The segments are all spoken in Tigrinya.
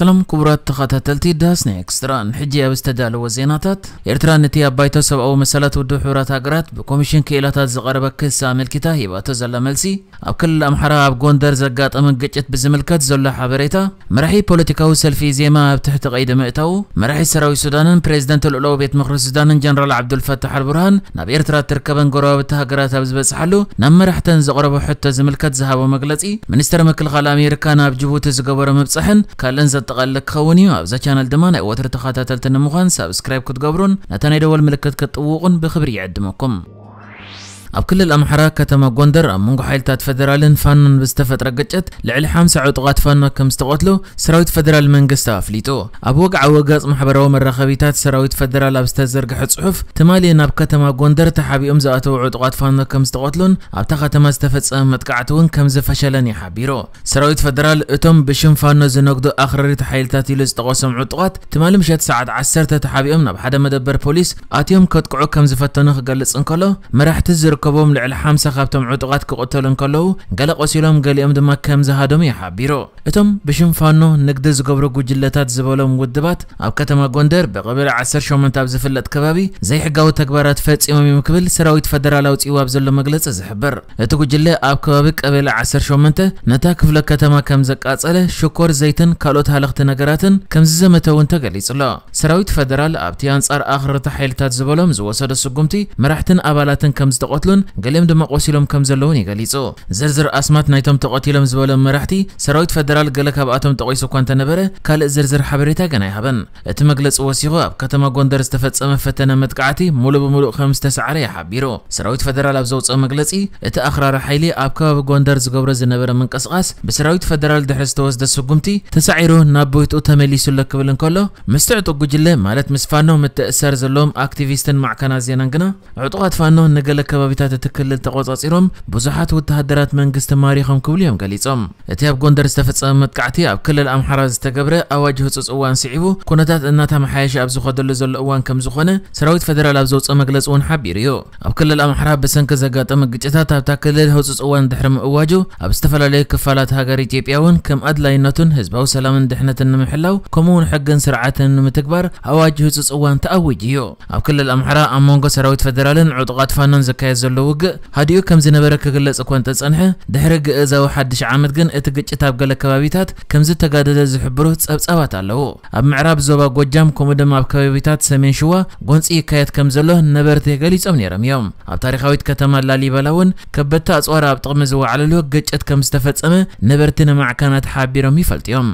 ሰላም ክቡራት ተኸታተልቲ ዳስ ናይ ኤክስትራ፣ ንሕጂ ኣብ ዝተዳለወ ዜናታት፣ ኤርትራ ነቲ ኣብ ባይቶ ሰብኣዊ መሰላት ውድብ ሕቡራት ሃገራት ብኮሚሽን ክኢላታት ዝቐረበ ክሲ ኣመልኪታ ሂባቶ ዘላ መልሲ፣ ኣብ ክልል ኣምሓራ ኣብ ጎንደር ዘጋጠመ ግጭት ብዝምልከት ዘሎ ሓበሬታ፣ መራሒ ፖለቲካዊ ሰልፊ ዜማ ኣብ ትሕቲ ቀይዲ ምእታዉ፣ መራሒ ሰራዊት ሱዳንን ፕሬዝደንት ልኡላዊ ቤት ምኽሪ ሱዳንን ጀነራል ዓብዱልፈታሕ ኣልቡርሃን ናብ ኤርትራ እትርከበን ጎረባብቲ ሃገራት ኣብ ዝበጽሓሉ፣ ናብ መራሕተን ዘቕረቦ ሕቶ ዝምልከት ዝሃቦ መግለጺ፣ ሚኒስተር ምክልኻል ኣሜሪካ ናብ ጅቡቲ ዝገበሮ ምብጻሕን ካልእን ዘጠቓልል ክኸውን እዩ። ኣብዛ ቻነል ድማ ናይ ወትሩ ተኸታተልቲ ንምዃን ሳብስክራይብ ክትገብሩን ነታ ናይ ደወል ምልክት ክትጥውቑን ብኽብሪ ይዕድመኩም። ኣብ ክልል ኣምሓራ ከተማ ጎንደር ኣብ መንጎ ሓይልታት ፈደራልን ፋኖን ብዝተፈጥረ ግጭት ልዕሊ ሓምሳ ዕጡቓት ፋኖ ከም ዝተቐትሉ ሰራዊት ፈደራል መንግስቲ ኣፍሊጡ። ኣብ ወግዓዊ ገጽ ማሕበራዊ መራኸቢታት ሰራዊት ፈደራል ኣብ ዝተዘርግሐ ጽሑፍ፣ ትማሊ ናብ ከተማ ጎንደር ተሓቢኦም ዝኣተዉ ዕጡቓት ፋኖ ከም ዝተቐትሉን ኣብታ ከተማ ዝተፈጸመ መጥቃዕቲ እውን ከም ዝፈሸለን እዩ ሓቢሩ። ሰራዊት ፈደራል እቶም ብሽም ፋኖ ዝነግዱ ኣኽረርቲ ሓይልታት ኢሉ ዝጠቐሶም ዕጡቓት ትማሊ ምሸት ሰዓት ዓሰርተ ተሓቢኦም ናብ ሓደ መደበር ፖሊስ ኣትዮም ከጥቅዑ ከም ዝፈተኑ ክገልጽ እንከሎ፣ መራሕቲ ዝርከቦም ልዕሊ ሓምሳ ካብቶም ዕጡቓት ክቕተሉ እንከለዉ፣ ገለ ቆሲሎም፣ ገሊኦም ድማ ከም ዝሃደሙ እዩ ሓቢሩ። እቶም ብሽም ፋኖ ንግዲ ዝገብሩ ጉጅለታት ዝበሎም ውድባት ኣብ ከተማ ጎንደር ብቀበሌ ዓሰርተ ሸሞንተ ኣብ ዝፍለጥ ከባቢ ዘይሕጋዊ ተግባራት ፈጺሞም እዮም ክብል ሰራዊት ፈደራል ኣውጺኡ ኣብ ዘሎ መግለጺ ዝሕብር። እቲ ጉጅለ ኣብ ከባቢ ቀበሌ ዓሰርተ ሸሞንተ ነታ ክፍለ ከተማ ከም ዘቃጸለ፣ ሽኮር ዘይትን ካልኦት ሃለኽቲ ነገራትን ከም ዝዘመተ እውን ተገሊጹ ኣሎ። ሰራዊት ፈደራል ኣብቲ ኣንጻር ኣኽረርቲ ሓይልታት ዝበሎም ዝወሰዶ ስጉምቲ መራሕትን ኣባላትን ከም ዝተቐትሉን ገሊኦም ድማ ቆሲሎም ከም ዘለውን እዩ ገሊጹ። ዝርዝር ኣስማት ናይቶም ተቐቲሎም ዝበሎም መራሕቲ ሰራዊት ፈደራል ገለ ካብኣቶም ጠቒሱ እኳ እንተነበረ፣ ካልእ ዝርዝር ሓበሬታ ገና ኣይሃበን። እቲ መግለጺ ወሲኹ፣ ኣብ ከተማ ጎንደር ዝተፈጸመ ፈተነ መጥቃዕቲ ሙሉእ ብሙሉእ ከም ዝተሰዓረ እዩ ሓቢሩ። ሰራዊት ፈደራል ኣብ ዘውጽኦ መግለጺ፣ እቲ ኣኽራሪ ሓይሊ ኣብ ከባቢ ጎንደር ዝገብሮ ዝነበረ ምንቅስቓስ ብሰራዊት ፈደራል ድሕሪ ዝተወስደ ስጉምቲ ተሳዒሩ ናብ ቦትኡ ተመሊሱ ኣሎ ክብል እንከሎ፣ ምስቲ ዕጡቕ ጉጅለ ማለት ምስ ፋኖ ምትእስሳር ዘለዎም ኣክቲቪስትን ማዕከናት ዜናን ግና፣ ዕጡቓት ፋኖ ንገለ ከባቢታት እቲ ክልል ተቖጻጺሮም ብዙሓት ወተሃደራት መንግስቲ ማሪኾም ክብሉ እዮም ገሊጾም። እቲ ኣብ ጎንደር ዝተፈጸመ መጥቃዕቲ ኣብ ክልል ኣምሓራ ዝተገብረ ኣዋጅ ህጹጽ እዋን ስዒቡ፣ ኩነታት እናተመሓየሸ ኣብ ዝኸደሉ ዘሎ እዋን ከም ዝኾነ ሰራዊት ፈደራል ኣብ ዘውጽኦ መግለጺ እውን ሓቢሩ እዩ። ኣብ ክልል ኣምሓራ ብሰንኪ ዘጋጠመ ግጭታት ኣብታ ክልል ህጹጽ እዋን ድሕሪ ምእዋጁ፣ ኣብ ዝተፈላለዩ ክፋላት ሃገር ኢትዮጵያ እውን ከም ኣድላይነቱን ህዝባዊ ሰላምን ድሕነትን ንምሕላው፣ ከምኡ እውን ሕግን ስርዓትን ንምትግባር ኣዋጅ ህጹጽ እዋን ተኣዊጁ እዩ። ኣብ ክልል ኣምሓራ ኣብ መንጎ ሰራዊት ፈደራልን ዕጡቓት ፋኖን ዝካየድ ዘሎ ውግእ ሃዲኡ ከም ዝነበረ ክግለጽ እኳ እንተጸንሐ፣ ድሕሪ ግእዛዊ ሓድሽ ዓመት ግን እቲ ግጭት ኣብ ገለ ከባቢታት ከም ዝተጋደደ ዝሕብሩ ጸብጻባት ኣለዉ። ኣብ ምዕራብ ዞባ ጎጃም፣ ከምኡ ድማ ኣብ ከባቢታት ሰሜን ሽዋ ጎንጺ ይካየድ ከም ዘሎ ነበርቲ ገሊጾም ነይሮም እዮም። ኣብ ታሪኻዊት ከተማ ላሊበላ እውን ከበድቲ ኣጽዋር ኣብ ጥቕሚ ዝወዓለሉ ግጭት ከም ዝተፈጸመ ነበርቲ ንማዕከናት ሓቢሮም ይፈልጡ እዮም።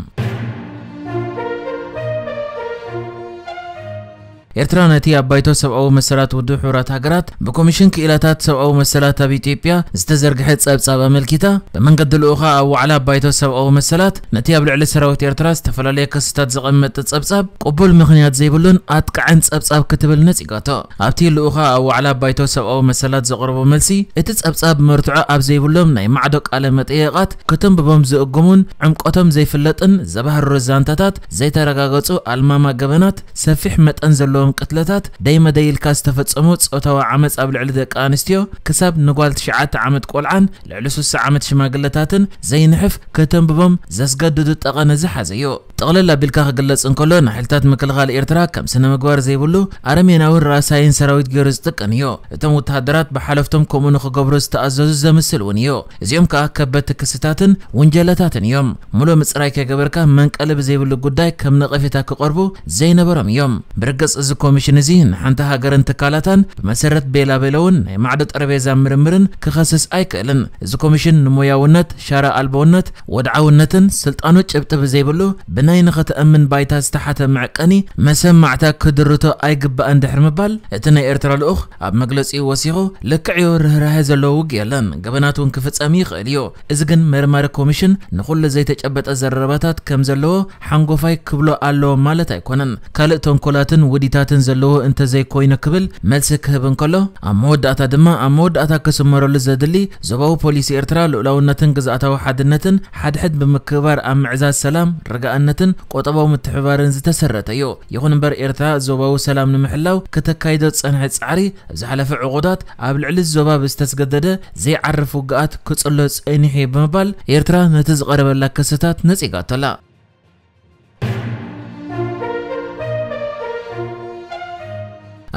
ኤርትራ ነቲ ኣብ ባይቶ ሰብኣዊ መሰላት ውድብ ሕቡራት ሃገራት ብኮሚሽን ክኢላታት ሰብኣዊ መሰላት ኣብ ኢትዮጵያ ዝተዘርግሐ ጸብጻብ ኣመልኪታ፣ ብመንገዲ ልኡኻ ኣብ ዋዕላ ባይቶ ሰብኣዊ መሰላት ነቲ ኣብ ልዕሊ ሰራዊት ኤርትራ ዝተፈላለየ ክስታት ዘቐመጠ ጸብጻብ ቅቡል ምኽንያት ዘይብሉን ኣጥቃዕን ጸብጻብ ክትብል ነጺጋቶ። ኣብቲ ልኡኻ ኣብ ዋዕላ ባይቶ ሰብኣዊ መሰላት ዘቕረቦ መልሲ፣ እቲ ጸብጻብ መርትዖ ኣብ ዘይብሎም ናይ ማዕዶ ቃለ መጠየቓት ከተንብቦም ዝእግሙን ዕምቆቶም ዘይፍለጥን ዘባህርሩ ዛንታታት፣ ዘይተረጋገጹ ኣልማማ ገበናት፣ ሰፊሕ መጠን ዘለዎም ቅትለታት፣ ደይ መደይ ኢልካ ዝተፈጸሙ ጾታዊ ዓመጽ ኣብ ልዕሊ ደቂ ኣንስትዮ፣ ክሳብ ንጓል ትሽዓተ ዓመት ቆልዓን ልዕሊ ስሳ ዓመት ሽማግለታትን ዘይንሕፍ ከተንብቦም ዘስገድዱ ጠቐነ ዝሓዘ እዩ። ጥቕልል ኣቢልካ ክግለጽ እንከሎ፣ ንሓይልታት ምክልኻል ኤርትራ ከም ስነ ምግባር ዘይብሉ ኣረሜናዊ ራሳይን ሰራዊት ገይሩ ዝጥቀን እዩ። እቶም ወተሃደራት ብሓለፍቶም ከምኡ ንኽገብሩ ዝተኣዘዙ ዘምስል እውን እዩ። እዚኦም ከኣ ከበድቲ ክስታትን ውንጀለታትን እዮም። ሙሉእ ምጽራይ ከይገበርካ መንቀሊ ብዘይብሉ ጉዳይ ከም ነቐፌታ ክቐርቡ ዘይነበሮም እዮም። ብርግጽ እዚ ኮሚሽን እዚ ንሓንቲ ሃገርን ትካላታን ብመሰረት ቤላ ቤለውን ናይ ማዕዶ ጠረጴዛ ምርምርን ክኸስስ ኣይክእልን። እዚ ኮሚሽን ንሞያውነት፣ ሻራ ኣልቦነት፣ ወድዓውነትን ስልጣኑ ጭብጢ ብዘይብሉ ብናይ ንኽትእምን ባይታ ዝተሓተ መዕቀኒ መሰማዕታ ክድርቶ ኣይግባእን ድሕሪ ምባል፣ እቲ ናይ ኤርትራ ልኡኽ ኣብ መግለጺኡ ወሲኹ፣ ልክዕ እዩ፣ ርህራሄ ዘለዎ ውግእ የለን፣ ገበናት እውን ክፍጸም ይኽእል እዩ። እዚ ግን መርማሪ ኮሚሽን ንኹሉ ዘይተጨበጠ ዘረባታት ከም ዘለዎ ሓንጎፋይ ክብሎ ኣለዎ ማለት ኣይኮነን። ካልእ ተንኮላትን ውዲታትን ዘለዎ እንተዘይኮይኑ ክብል መልሲ ክህብ እንከሎ፣ ኣብ መወዳእታ ድማ ኣብ መወዳእታ ክስመረሉ ዘድሊ ዞባዊ ፖሊሲ ኤርትራ ልኡላውነትን ግዝኣታዊ ሓድነትን ሓድሕድ ብምክብባር ኣብ ምዕዛዝ ሰላም፣ ርግኣነትን ቁጠባዊ ምትሕብባርን ዝተሰረተ እዩ። ይኹን እምበር ኤርትራ ዞባዊ ሰላም ንምሕላው ከተካይዶ ዝጸንሐት ጻዕሪ ኣብ ዝሓለፈ ዕቑዳት ኣብ ልዕሊ ዞባ ብዝተስገደደ ዘይዓርፍ ውግኣት ክጽሎ ጸኒሑ እዩ ብምባል ኤርትራ ነቲ ዝቐረበላ ክስታት ነጺጋቶ ኣላ።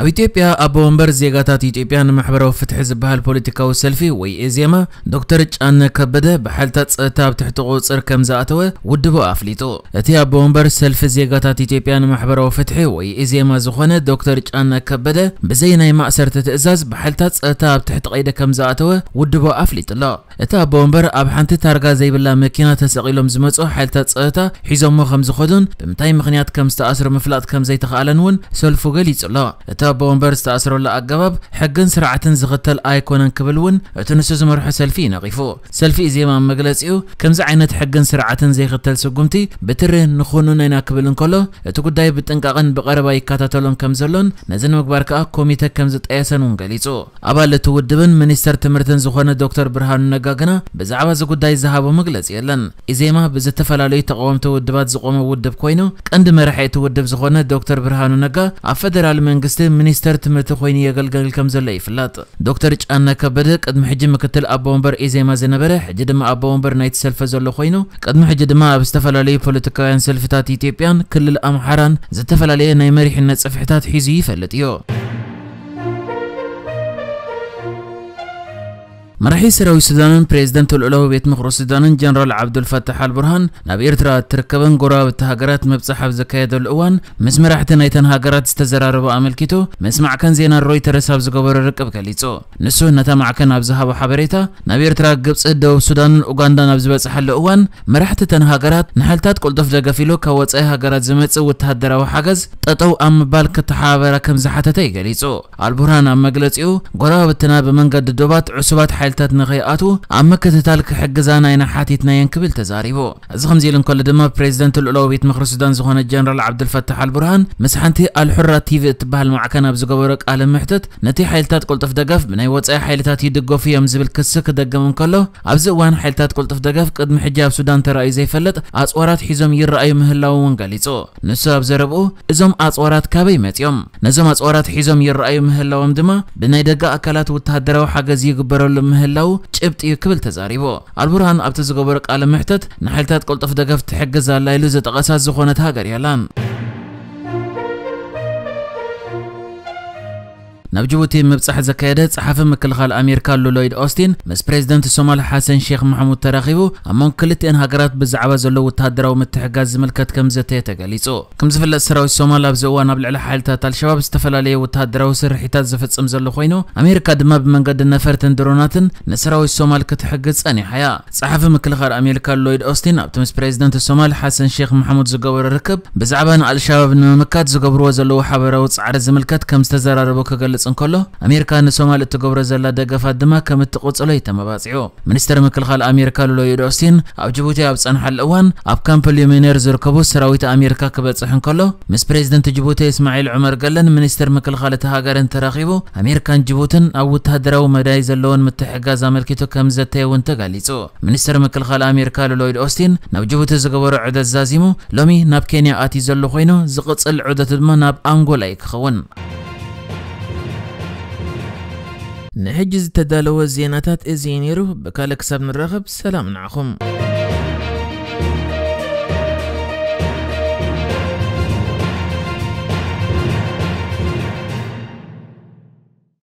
ኣብ ኢትዮጵያ ኣቦ ወንበር ዜጋታት ኢትዮጵያ ንማሕበራዊ ፍትሒ ዝበሃል ፖለቲካዊ ሰልፊ ወይ ኤዜማ ዶክተር ጫነ ከበደ ብሓይልታት ጸጥታ ኣብ ትሕቲ ቁጽጽር ከም ዝኣተወ ውድቡ ኣፍሊጡ። እቲ ኣቦ ወንበር ሰልፊ ዜጋታት ኢትዮጵያ ንማሕበራዊ ፍትሒ ወይ ኤዜማ ዝኾነ ዶክተር ጫነ ከበደ ብዘይ ናይ ማእሰርቲ ትእዛዝ ብሓይልታት ጸጥታ ኣብ ትሕቲ ቀይዲ ከም ዝኣተወ ውድቡ ኣፍሊጡ ኣሎ። እቲ ኣቦ ወንበር ኣብ ሓንቲ ታርጋ ዘይብላ መኪና ተሰቒሎም ዝመጹ ሓይልታት ጸጥታ ሒዞሞ ከም ዝኾዱን ብምንታይ ምኽንያት ከም ዝተኣስሩ ምፍላጥ ከም ዘይተኻእለን እውን ሰልፉ ገሊጹ ኣሎ። እቲ ኣቦ ወንበር ዝተኣስረሉ ኣገባብ ሕግን ስርዓትን ዝኽተል ኣይኮነን ክብል እውን እቲ ንሱ ዝመርሖ ሰልፊ ነቒፉ። ሰልፊ ኢዜማ ኣብ መግለጺኡ ከምዚ ዓይነት ሕግን ስርዓትን ዘይኽተል ስጉምቲ ብትሪ ንኹንኖ ኢና ክብል እንከሎ እቲ ጉዳይ ብጥንቃቕን ብቐረባ ይከታተሎን ከም ዘሎን ነዚ ንምግባር ከኣ ኮሚተ ከም ዝጠየሰን እውን ገሊጹ። ኣባል እቲ ውድብን ሚኒስተር ትምህርትን ዝኾነ ዶክተር ብርሃኑ ነጋ ግና ብዛዕባ እዚ ጉዳይ ዝሃቦ መግለጺ የለን። ኢዜማ ብዝተፈላለዩ ተቓወምቲ ውድባት ዝቖመ ውድብ ኮይኑ ቀንዲ መራሒ እቲ ውድብ ዝኾነ ዶክተር ብርሃኑ ነጋ ኣብ ፈደራል መንግስቲ ሚኒስተር ትምህርቲ ኮይኑ የገልግል ከም ዘሎ ይፍለጥ። ዶክተር ጫነ ከበደ ቅድሚ ሕጂ ምክትል ኣቦ ወንበር ኢዜማ ዝነበረ ሕጂ ድማ ኣቦ ወንበር ናይቲ ሰልፈ ዘሎ ኮይኑ ቅድሚ ሕጂ ድማ ኣብ ዝተፈላለዩ ፖለቲካውያን ሰልፍታት ኢትዮጵያን ክልል ኣምሓራን ዝተፈላለየ ናይ መሪሕነት ጽፍሕታት ሒዙ ይፈልጥ እዩ። መራሒ ሰራዊት ሱዳንን ፕሬዝደንት ልኡላዊ ቤት ምኽሪ ሱዳንን ጀነራል ዓብዱልፈታሕ ኣልቡርሃን ናብ ኤርትራ እትርከበን ጎረባብቲ ሃገራት ምብጻሕ ኣብ ዘካየደሉ እዋን ምስ መራሕቲ ናይተን ሃገራት ዝተዘራረቡ ኣመልኪቱ ምስ ማዕከን ዜና ሮይተርስ ኣብ ዝገበሮ ርክብ ገሊጹ። ንሱ ነታ ማዕከን ኣብ ዝሃቦ ሓበሬታ ናብ ኤርትራ፣ ግብጺ፣ ደቡብ ሱዳንን ኡጋንዳን ኣብ ዝበጽሓሉ እዋን መራሕቲ እተን ሃገራት ንሓይልታት ቅልጡፍ ደገፍ ኢሉ ካብ ወጻኢ ሃገራት ዝመጽእ ወተሃደራዊ ሓገዝ ጠጠው ኣብ ምባል ክተሓባበራ ከም ዝሓተተ እዩ ገሊጹ። ኣልቡርሃን ኣብ መግለጺኡ ጎረባብትና ብመንገዲ ዶባት ዕሱባት ሓይልታት ንኸይኣትዉ ኣብ ምክትታል ክሕግዛና ኢና ሓቲትናየን ክብል ተዛሪቡ። እዚ ከምዚ ኢሉ እንከሎ ድማ ፕሬዝደንት ልኡላዊ ቤት ምኽሪ ሱዳን ዝኾነ ጀነራል ዓብዱልፈታሕ ኣልቡርሃን ምስ ሓንቲ ኣልሑራ ቲቪ እትበሃል ማዕከን ኣብ ዝገበሮ ቃለ መሕትት ነቲ ሓይልታት ቅልጡፍ ደገፍ ብናይ ወጻኢ ሓይልታት ይድገፉ እዮም ዝብል ክሲ ክደግም እንከሎ ኣብዚ እዋን ሓይልታት ቅልጡፍ ደገፍ ቅድሚ ሕጂ ኣብ ሱዳን ተራእዩ ዘይፈልጥ ኣጽዋራት ሒዞም ይረኣዩ ምህላዎም እውን ገሊጹ። ንሱ ኣብ ዘረብኡ እዞም ኣጽዋራት ካበይ መጺኦም? ነዞም ኣጽዋራት ሒዞም ይረኣዩ ምህላዎም ድማ ብናይ ደገ ኣካላት ወተሃደራዊ ሓገዝ ይግበረሉ ምህላው ጭብጢ እዩ ክብል ተዛሪቡ። ኣልቡርሃን ኣብቲ ዝገበሮ ቃለ መሕትት ንሓይልታት ቅልጡፍ ደገፍ ትሕግዝ ኣላ ኢሉ ዝጠቐሳ ዝኾነት ሃገር የላን። ናብ ጅቡቲ ምብጻሕ ዘካየደ ጸሓፊ ምክልኻል ኣሜሪካ ሎይድ ኦስቲን ምስ ፕሬዝደንት ሶማል ሓሰን ሼክ ማሕሙድ ተራኺቡ ኣብ መንጎ ክልቲኤን ሃገራት ብዛዕባ ዘሎ ወተሃደራዊ ምትሕጋዝ ዝምልከት ከም ዘተየ ተገሊጹ። ከም ዝፍለጥ ሰራዊት ሶማል ኣብዚ እዋን ኣብ ልዕሊ ሓይልታት ኣልሸባብ ዝተፈላለየ ወተሃደራዊ ስርሒታት ዝፍጽም ዘሎ ኮይኑ ኣሜሪካ ድማ ብመንገዲ ነፈርትን ድሮናትን ንሰራዊት ሶማል ክትሕግዝ ጸኒሓ እያ። ጸሓፊ ምክልኻል ኣሜሪካ ሎይድ ኦስቲን ኣብቲ ምስ ፕሬዝደንት ሶማል ሓሰን ሼክ ማሕሙድ ዝገበሮ ርክብ ብዛዕባ ንኣልሸባብ ንምምካት ዝገብርዎ ዘለዉ ሓበራዊ ጻዕሪ ዝምልከት ከም ዝተዘራረቡ ክገልጽ እንከሎ ኣሜሪካ ንሶማል እትገብሮ ዘላ ደገፋት ድማ ከም እትቕጽሎ እዩ ተመባጺዑ። ሚኒስተር ምክልኻል ኣሜሪካ ሎይድ ኦስቲን ኣብ ጅቡቲ ኣብ ጸንሓሉ እዋን ኣብ ካምፕ ሉሚኔር ዝርከቡ ሰራዊት ኣሜሪካ ክበጽሕ እንከሎ ምስ ፕሬዝደንት ጅቡቲ እስማዒል ዑመር ገለን ሚኒስተር ምክልኻል እቲ ሃገርን ተራኺቡ ኣሜሪካን ጅቡትን ኣብ ወተሃደራዊ መዳይ ዘለዎን ምትሕጋዝ ኣመልኪቱ ከም ዘተየ እውን ተጋሊጹ። ሚኒስተር ምክልኻል ኣሜሪካ ሎይድ ኦስቲን ናብ ጅቡቲ ዝገበሮ ዑደት ዛዚሙ ሎሚ ናብ ኬንያ ኣትዩ ዘሎ ኮይኑ ዝቕጽል ዑደቱ ድማ ናብ ኣንጎላ እዩ ክኸውን። ንሕጂ ዝተዳለወ ዜናታት እዚ እዩ ነይሩ። ብካልእ ክሳብ ንራኸብ ሰላም ንዓኹም።